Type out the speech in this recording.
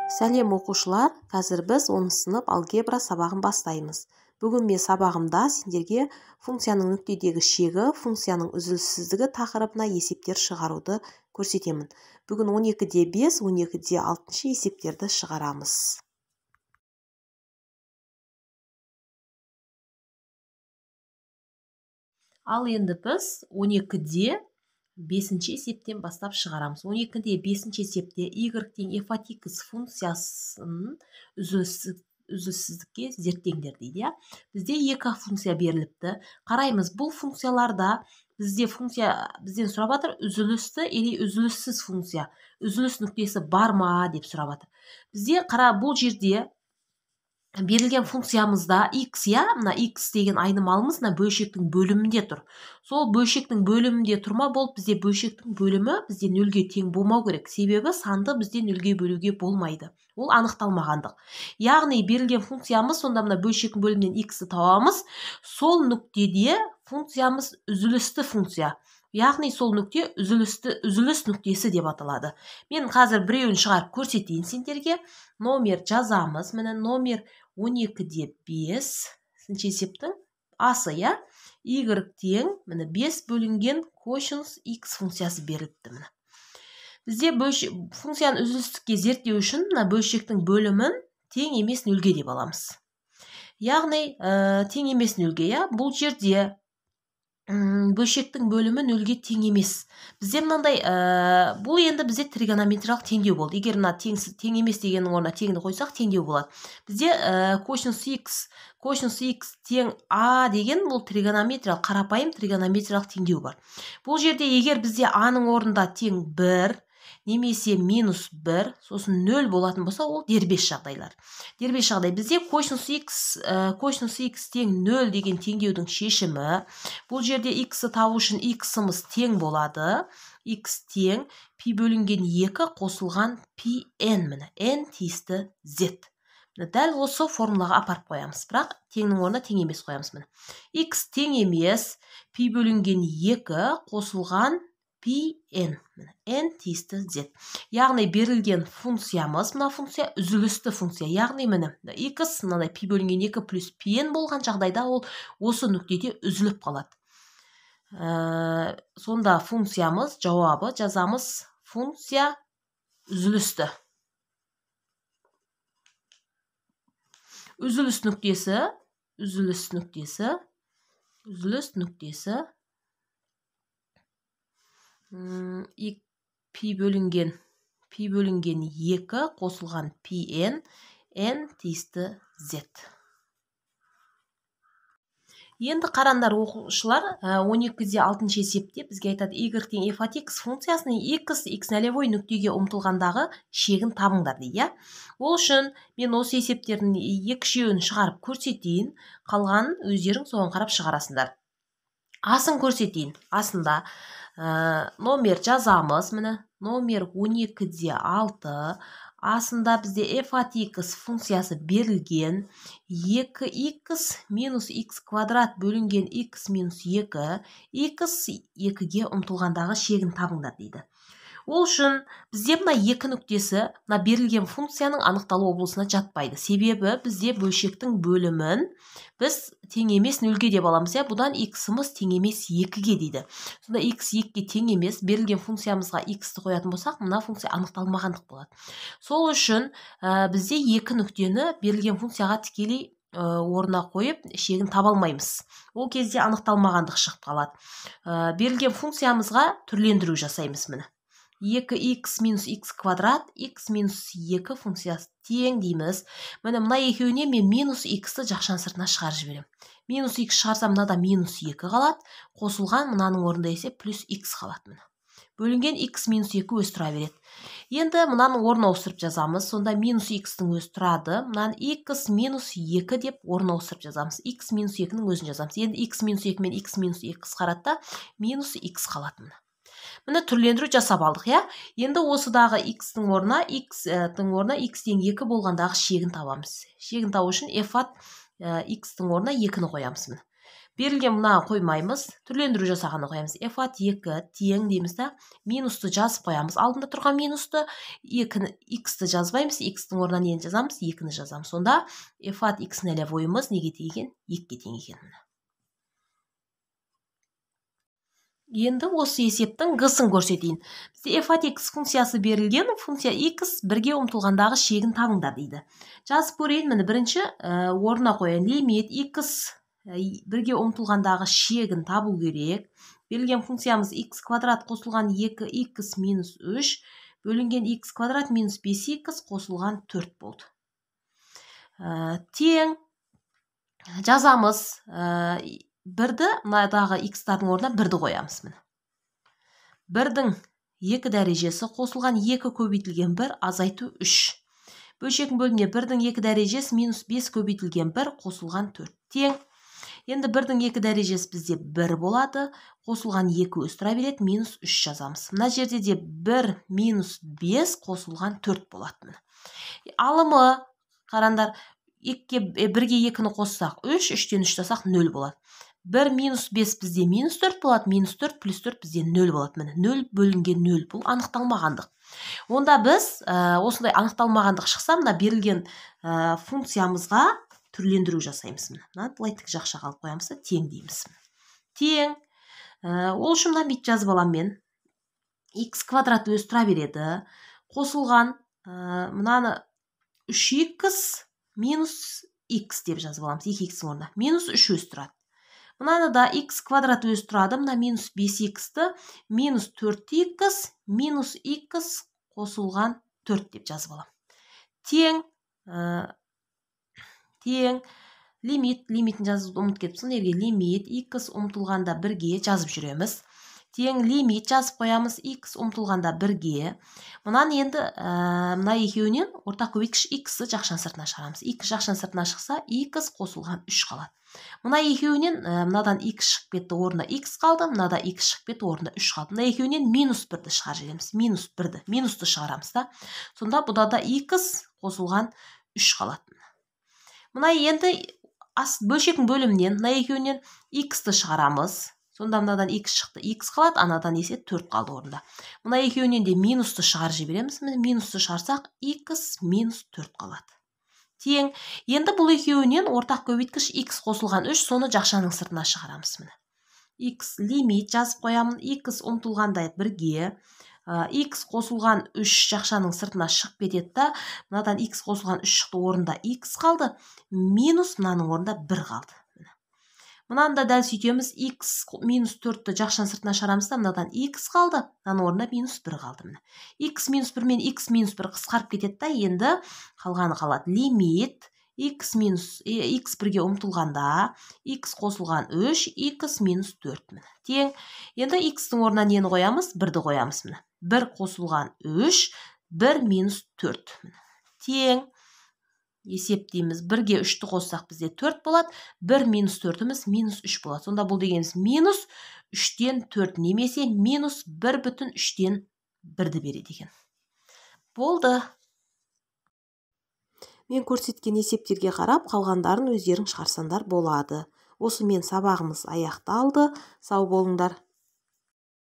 Сәлем оқушылар, қазір біз 10 сынып алгебра сабағын бастаймыз. Бүгін мен сабағымда сендерге функцияның нүктедегі шегі, функцияның үзіліссіздігі тақырыбына есептер шығаруды көрсетемін. Бүгін 12-де 5, 12-де 6 есептерді шығарамыз. Ал енді біз 12-де 5 есептен бастап шығарамыз. 12-де 5 есепте y тең f от x функциясын үзіліссіздікке зерттеңдер дейді. Бізде екі функция беріліпті. Қараймыз, бұл функцияларда бізде функция бізден сұрап жатыр, үзілісті или үзіліссіз функция, үзіліс нүктесі бар ма деп сұрап жатыр. Бізде қара, бұл жерде берілген функциямызда x, я, мына x деген айнымалымыз мына бөлшектің бөлімінде тұр. Сол бөлшектің бөлімінде тұрма болып, бізде бөлшектің бөлімі бізде нөлге тең болмау керек. Себебі санды бізде нөлге бөлуге болмайды. Ол анықталмағандық. Яғни берілген функциямыз сонда мына бөлшектің бөлімінен x-ті табамыз. Сол нүктеде функциямыз үзілісті функция. Яғни сол нүкте үзіліс нүктесі деп аталады. Мен қазір біреуін шығарып көрсетейін сендерге. Номер жазамыз. Міне номер 12-де 5, есептің асы, я? Y тең, міне 5 бөлінген косинус x функциясы беріліпті. Міне. Бізде функцияны үзілістікке зерттеу үшін мына бөлшектің бөлімін тең емес нөлге деп аламыз. Яғни тең емес нөлге, я? Бұл жерде бөлшектің бөлімі нөлге тең емес. Бізде мынандай, бұл енді бізде тригонометриялық теңдеу болды. Егер мына тең емес дегеннің орнына теңді қойсақ, теңдеу болады. Бізде косинус x тең а деген бұл тригонометриялық, қарапайым тригонометриялық теңдеу бар. Бұл жерде егер бізде а-ның орнында тең 1 немесе минус 1, сосын 0 болатын болса, ол дербес жағдайлар. Дербес жағдай бізде косинус x тең 0 деген теңдеудің шешімі. Бұл жерде x-ті табу үшін x-ымыз тең болады. X тең пи бөлінген 2 қосылған пи n, міне n тиісті z. Міне дәл осы формулаға апарып қоямыз. Бірақ теңнің орнына тең емес қоямыз міне. X тең емес пи бөлінген 2 қосылған пи n, n тиісті z. Яғни берілген функциямыз, мына функция үзілісті функция. Яғни міне x мынандай пи бөлінген 2 плюс пи n болған жағдайда ол осы нүктеде үзіліп қалады. Сонда функциямыз жауабы жазамыз, функция үзілісті. Үзіліс нүктесі, үзіліс нүктесі, үзіліс нүктесі пи бөлінген 2 қосылған пи n, n тиісті z. Енді қараңдар оқушылар, 12-де 6 есепте бізге айтады y тең f от x функциясының x, x нөлевой нүктеге ұмтылғандағы шегін табыңдар дейді. Ол үшін мен осы есептердің екі-үшеуін шығарып көрсетейін, қалғанын өздерің соған қарап шығарасыңдар. Асын көрсетейін. Асында номер жазамыз, міне номер 12-де 6. Асында бізде f от x функциясы берілген. 2x минус x квадрат бөлінген x минус 2, x 2-ге ұмтылғандағы шегін табыңдар дейді. Ол үшін бізде мына екі нүктесі мына берілген функцияның анықталу облысына жатпайды. Себебі бізде бөлшектің бөлімін біз тең емес нөлге деп аламыз. Бұдан x-ымыз тең емес 2-ге дейді. Сонда x 2-ге тең емес, берілген функциямызға x-ті қоятын болсақ, мына функция анықталмағандық болады. Сол үшін бізде екі нүктені берілген функцияға тікелей орнына қойып шегін таба алмаймыз. Ол кезде анықталмағандық шығып қалады. Берілген функциямызға түрлендіру жасаймыз міне. 2x минус x квадрат, x минус 2 функциясы тең дейміз. Міне мына екеуіне мен минус x-ті жақшаның сыртына шығарып жіберемін. Минус x шығарсам, мынада минус 2 қалады. Қосылған мынаның орнында есе плюс x қалады міне. Бөлінген x минус 2 өз тұра береді. Енді мынаның орнын ауыстырып жазамыз. Сонда минус x-тің өзі тұрады. Мынаны x минус 2 деп орнын ауыстырып жазамыз. X минус 2-нің өзін жазамыз. Енді x минус 2 мен x минус 2 қысқарады да, минус x қалады міне. Міне түрлендіру жасап алдық, я? Енді осыдағы x-тің орнына x-тің орнына x тең 2 болғандағы шегін табамыз. Шегін табу үшін f от x-тің орнына 2-ні қоямыз міне. Берілген мынаны қоймаймыз, түрлендіру жасағанды қоямыз. F от 2 тең дейміз да, минусты жазып қоямыз. Алдында тұрған минусты, 2-ні, x-ті жазбаймыз, x-тің орнына нені жазамыз? 2-ні жазамыз. Сонда f от x нөлевойымыз неге тең екен? 2-ге тең екен. Енді осы есептің г-сын көрсетейін. Бізде f от x функциясы берілген, функция x бірге ұмтылғандағы шегін табыңдар дейді. Жазып көрейін, міне бірінші орнына қояйын. Лимит x бірге ұмтылғандағы шегін табу керек. Берілген функциямыз x квадрат қосылған 2x минус 3 бөлінген x квадрат минус 5x қосылған 4 болды. Тең жазамыз. Бірді мынадағы x-тардың орнына бірді қоямыз. Міне. Бірдің 2 дәрежесі қосылған 2 көбейтілген 1 азайту 3. Бөлшектің бөліміне бірдің 2 дәрежесі минус 5 көбейтілген 1 қосылған 4 тең. Енді бірдің 2 дәрежесі бізде 1 болады, қосылған 2 өз тұра береді, минус 3 жазамыз. Мына жерде де 1 минус 5 қосылған 4 болады. Алымы, қараңдар, 1-ге 2-ні қоссақ 3, 3-тен 3 жасақ 0 болады. 1 минус 5 бізде минус 4 болады, минус 4 плюс 4 бізде 0 болады. Міне 0 бөлінген 0, бұл анықталмағандық. Онда біз осындай анықталмағандық шықса, мына берілген функциямызға түрлендіру жасаймыз. Мына былай тік жақша алып қоямыз да тең дейміз. Тең. Ол үшін мына бүйтіп жазып аламын мен. X квадрат өз тұра береді. Қосылған мынаны 3x минус x деп жазып аламыз. 2x-ің орнына минус 3 өз тұрады. Мынаны да x квадрат өз тұрады. Мына минус 5x-ті минус 4x минус x қосылған 4 деп жазып аламын. Тең тең лимит, лимитін жазуды ұмытып кетіпсің. Неге лимит x ұмтылғанда бірге жазып жүреміз. Тең лимит жазып қоямыз x ұмтылғанда бірге. Мынаны енді мына екеуінен ортақ көбейткіш x-ті жақшаның сыртына шығарамыз. X жақшаның сыртына шықса x қосылған 3 қалады. Мына екеуінен мынадан x шығып кетті, орнына x қалды, мынада x шығып кетті, орнына 3 қалды. Мына екеуінен минус 1-ді шығарып жібереміз. Минус 1-ді, минусты шығарамыз да. Сонда бұда да x қосылған 3 қалады. Мына енді бөлшектің бөлімінен мына екеуінен x-ті шығарамыз. Сонда мынадан x шықты, x қалады, анадан есе 4 қалды орнында. Мына екеуінен де минусты шығарып жібереміз. Міне минусты шығарсақ x минус 4 қалады. Тең. Енді бұл екеуінен ортақ көбейткіш x қосылған 3, соны жақшаның сыртына шығарамыз. Міне. X лимит жазып қоямын. X ұмтылғандай бірге x қосылған 3 жақшаның сыртына шығып кетеді да, мынадан x қосылған 3 шықты, орнында x қалды, минус мынаның орнында 1 қалды. Мынаны да дәл сөйтеміз, x минус 4-ті жақшаның сыртына шығарамыз да, мынадан x қалды, мынаның орнында минус 1 қалды. Міне. X минус 1 мен x минус 1 қысқарып кетеді да, енді қалғаны қалады. Лимит x минус x бірге ұмтылғанда x қосылған 3, x минус 4. Міне. Тең. Енді x-тің орнына нені қоямыз? 1-ді қоямыз. Міне. 1 қосылған 3, 1 минус 4. Міне. Тең. Есептейміз. 1-ге 3-ті қоссақ бізде 4 болады. 1 минус 4-іміз минус 3 болады. Сонда бұл дегеніміз минус 3-тен 4 немесе минус 1,3-тен 1-ді береді екен. Болды. Мен көрсеткен есептерге қарап, қалғандарын өздерің шығарсаңдар болады. Осымен сабағымыз аяқталды. Сау болыңдар.